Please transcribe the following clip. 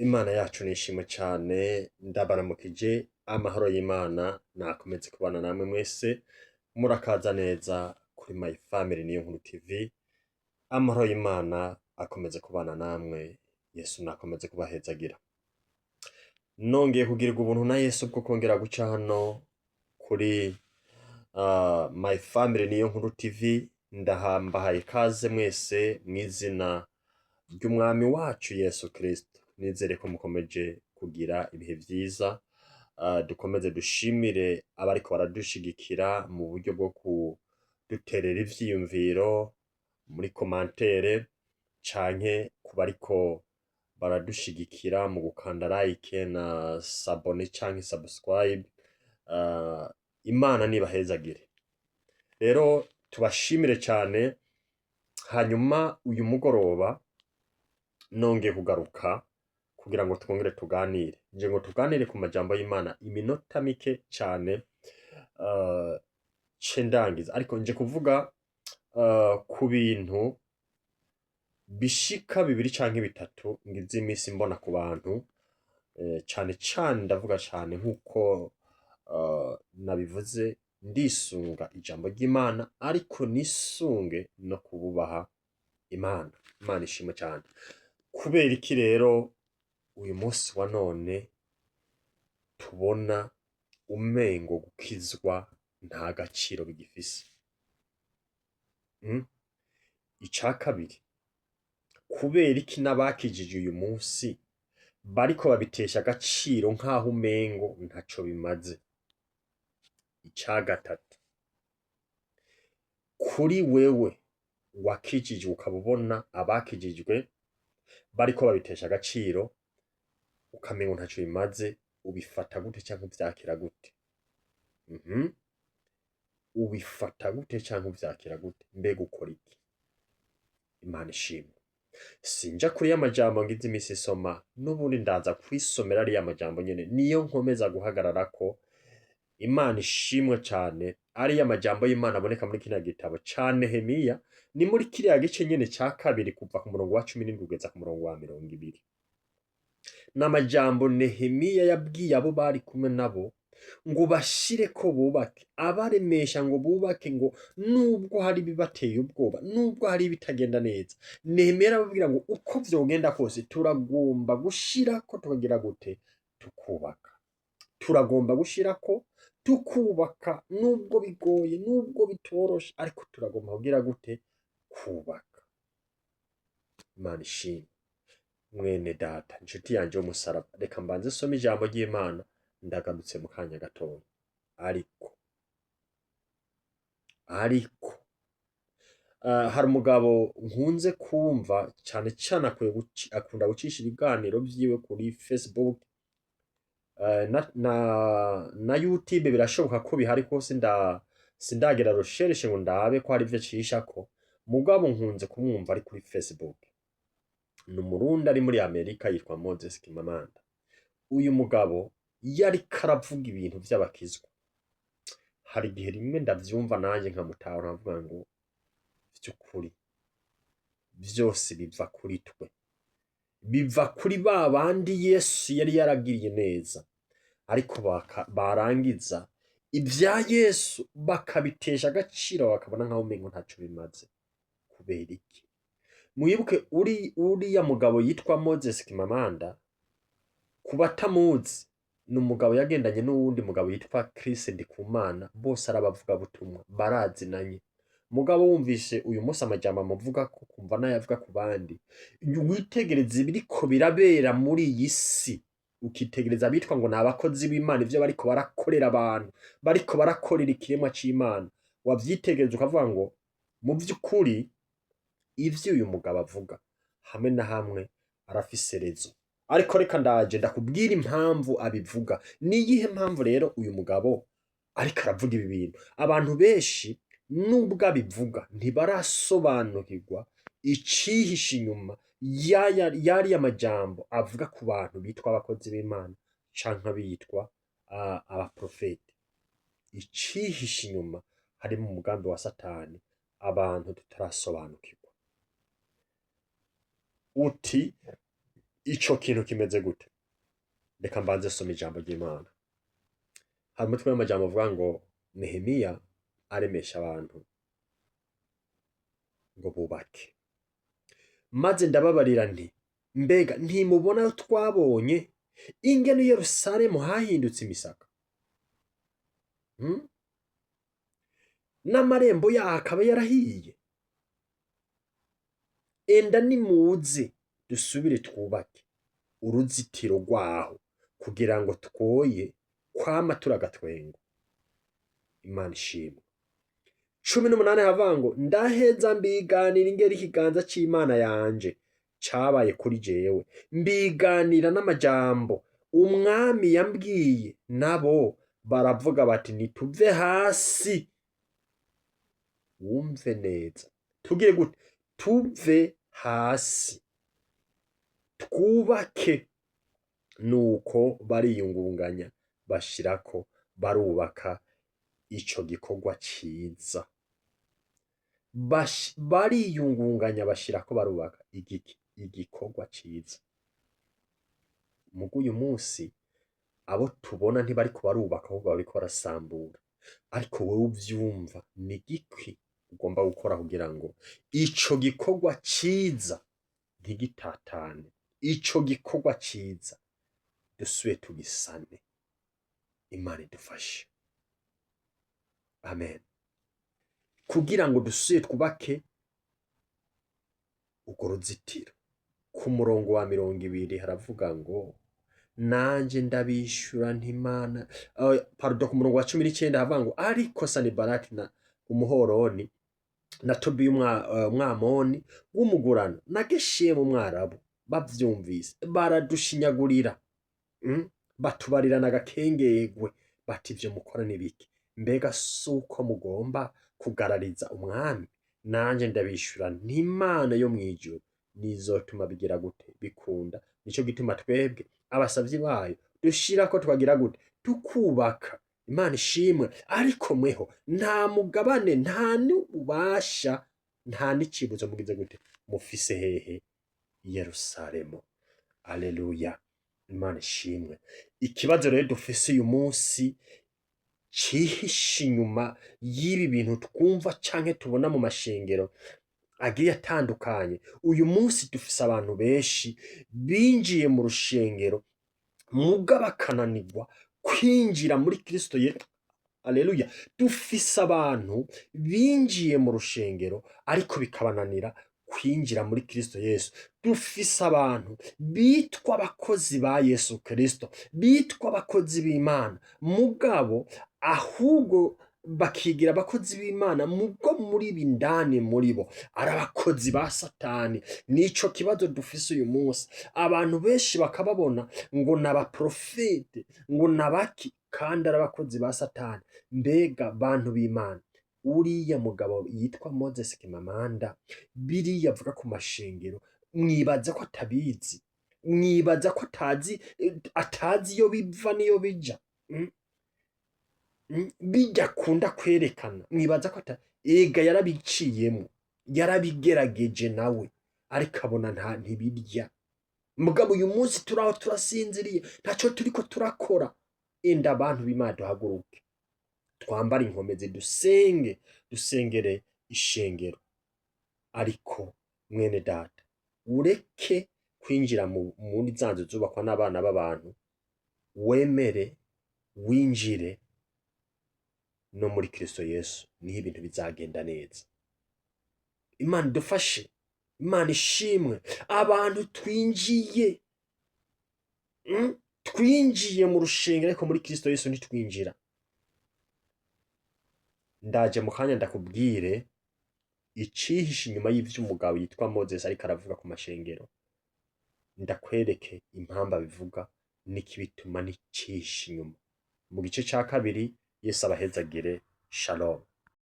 Imana yacu nishimwe cane, ndabaramukije. Amahoro y'Imana nakomeze kubana namwe mwese. Murakaza neza kuri My Family Niyo Nkuru TV. Amahoro y'Imana akomeze kubana namwe, Yesu nakomeze kubahezagira. Nongeye kugirirwa ubuntu na Yesu bwo kongera guca hano kuri My Family Niyo Nkuru TV. Ndahambahaye ikaze mwese mw'izina ry'Umwami wacu Yesu Kristo. Nizere ko mukomeje kugira ibihe vyiza. Dukomeze dushimire abariko baradushigikira mu buryo bwo kuduterera ivyiyumviro muri commentaire, canke ku bariko baradushigikira mu gukanda like na s'abonner canke subscribe. Imana nibahezagire. Rero tubashimire cane. Hanyuma uyu mugoroba nongeye kugaruka kugira ngo twongere tuganire, nje ngo tuganire ku majambo y'Imana iminota mike cane, ce ndangiza. Ariko nje kuvuga ku bintu bishika bibiri canke bitatu ngize imisi mbona ku bantu, cane cane ndavuga cane nk'uko nabivuze, ndisunga ijambo ry'Imana, ariko nisunge no kububaha Imana. Imana ishimwe cane. Kubera iki rero uyu munsi wa none tubona umengo gukizwa nta gaciro bigifise? Ica kabiri, kubera iki n'abakijije uyu munsi bariko babitesha agaciro nk'aho umengo ntaco bimaze? Ica gatatu, kuri wewe wakijijwe ukaba ubona abakijijwe bariko babitesha agaciro, ukamengo ntaco bimaze, ubifata gute canke uvyakira gute? Ubifata gute canke uvyakira gute? Mbega ukora iki? Imana ishimwe. Sinja kuri y'amajambo ngize imisi isoma, n'ubundi ndaza kwisomera ariya majambo nyene, niyo nkomeza guhagararako. Imana ishimwe cane. Ariya majambo y'Imana aboneka muri kiriya gitabo ca Nehemiya, ni muri kiriya gice nyene ca kabiri, kuva ku murongo wa 17 kugeza ku murongo wa 20. Ni amajambo Nehemiya yabwiye abo bari kumwe nabo ngo bashireko bubake, abaremesha ngo bubake, ngo nubwo hari ibibateye ubwoba, nubwo hari ibitagenda neza. Nehemiya arababwira ngo uko vyogenda kose turagomba gushirako tukagira gute? Tukubaka. Turagomba gushirako tukubaka, nubwo bigoye, nubwo bitoroshe, ariko turagomba kugira gute? Kubaka. Imana ishimwe. Mwene data, inshuti yanje w'umusaraba, reka mbanze nsome ijambo ry'Imana, ndagarutse mu kanya gatoya. Ariko hari umugabo nkunze kumva cane cane, akunda gucisha ibiganiro vyiwe kuri Facebook na YouTube. Birashoboka ko bihari kose, sindagera recherche ngo ndabe ko hari ivyo acishako, mugabo nkunze kumwumva ari kuri Facebook. Ni Umurundi ari muri Amerika, yitwa Moses Kimamanda. Uyu mugabo yariko aravuga ibintu vy'abakizwa. Hari igihe rimwe ndavyumva nanje nkamutahura, nkavuga ngo vy'ukuri vyose biva kuri twe, biva kuri ba bandi Yesu yari yaragiriye neza, ariko barangiza ibya Yesu bakabitesha agaciro, bakabona nkaho umengo ntaco bimaze. Kubera iki? Mwibuke uri uriya mugabo yitwa Moses Kimamanda. Ku batamuzi, ni umugabo yagendanye n'uwundi mugabo yitwa Chris Ndikumana, bose ari abavugabutumwa, barazinanye. Mugabo wumvise uyu munsi amajambo amuvuga ko kumva n'ayavuga ku bandi, witegereza ibiriko birabera muri iyi si, ukitegereza abitwa ngo ni abakozi b'Imana, ivyo bariko barakorera abantu, bariko barakorera ikiremwa c'Imana, wavyitegereza ukavuga ngo mu vy'ukuri ivyo uyu mugabo avuga hamwe na hamwe arafise raison. Ariko reka ndaje ndakubwira impamvu abivuga. Ni iyihe mpamvu rero uyu mugabo ariko aravuga ibi bintu? Abantu benshi nubwo abivuga ntibarasobanukirwa icihishe inyuma y'ariya majambo avuga ku bantu bitwa abakozi b'Imana canke abitwa abaprofete. Icihishe inyuma harimo umugambi wa Satani abantu tutarasobanukirwa. Uti Ico kintu kimeze gute? Reka mbanze soma ijambo ry'Imana. Hari umutwe w'amajambo uvuga ngo Nehemiya aremesha abantu ngo bubake. Maze ndababarira nti: mbega ntimubona ayo twabonye ingene i Yerusalemu hahindutse imisaka, N'amarembo yaho akaba yarahiye? Enda nimuze dusubire twubake uruzitiro rwaho, kugira ngo twoye kwama turagatwengo. Imana ishimwe. 18 havuga ngo: ndaheza mbiganira ingene ikiganza c'Imana yanje cabaye kuri jewe, mbiganira n'amajambo umwami yambwiye, nabo baravuga bati: nituve hasi. Wumve neza, tugire gute? Tuve hasi twubake. Nuko bariyungunganya, bashirako barubaka ico gikorwa ciza. Bariyungunganya bashirako barubaka igiki? Igikorwa ciza. Muga uyu munsi abo tubona ntibariko barubaka, ahubwo bariko barasambura. Ariko wewe uvyumva, ni giki ugomba gukora kugira ngo ico gikorwa ciza ntigitatane, ico gikorwa ciza dusubire tugisane? Imana idufashe, amen. Kugira ngo dusubire twubake urwo ruzitiro. Ku murongo wa 20 haravuga ngo: nanje ndabishura ntimana, pardon, ku murongo wa 19 havuga ngo: ariko Sanibalati na umuhoroni na Tobiya umwamoni w'umugurano na Geshemu umwarabu bavyumvise baradushinyagurira, Batubarirana agakengegwe bati: ivyo mukora ni biki? Mbega suko mugomba kugarariza umwami? Nanje ndabishura ntimana yo mw'ijuru nizotuma bigira gute? Bikunda. Nico gituma twebwe abasavyi bayo dushirako tukagira gute? Tukubaka. Imana ishimwe. Ariko mweho nta mugabane, nta n'ububasha, nta n'icibuzo mugize gute? Mufise hehe? Yerusalemu. Aleluya, Imana ishimwe. Ikibazo rero dufise uyu munsi cihishe inyuma y'ibi bintu twumva canke tubona mu mashengero agiye atandukanye, uyu munsi dufise abantu benshi binjiye mu rushengero muga bakananirwa kwinjira muri Kristo ye. Aleluya. Dufise abantu binjiye mu rushengero ariko bikabananira kwinjira muri Kristo Yesu. Dufise abantu bitwa abakozi ba Yesu Kristo, bitwa abakozi b'Imana, mugabo ahubwo bakigira abakozi b'Imana, mugo muri bindani muri bo ari abakozi ba Satani. Nico kibazo dufise uyu munsi. Abantu benshi bakababona ngo n'abaprofete, ngo nabaki, kandi ari abakozi ba Satani. Mbega bantu b'Imana, uriya mugabo yitwa Moses Kimamanda, biriya avuga ku mashengero, mwibaza ko atabizi? Mwibaza ko atazi iyo biva n'iyo bija? Bijya akunda kwerekana, mwibaza ko ata ega yarabiciyemo, yarabigerageje nawe, ariko abona nta ntibirya. Mugabo uyu munsi turaho turasinziriye, ntaco turiko turakora. Enda abantu b'Imana, duhaguruke, twambare inkomezi, dusenge, dusengere ishengero. Ariko mwene data, ureke kwinjira muri za nzu zubakwa n'abana b'abantu, wemere winjire no muri Kristo Yesu, niho ibintu bizagenda neza. Imana idufashe, Imana ishimwe. Abantu twinjiye, Twinjiye mu rushengero, ariko muri Kristo Yesu ntitwinjira. Ndaje mu kanya ndakubwire icihishe inyuma y'ivy'umugabo yitwa Moses ariko aravuga ku mashengero, ndakwereke impamvu abivuga n'ikibituma n'icihishe inyuma mu gice ca kabiri. Yesu abahezagire. Shalom.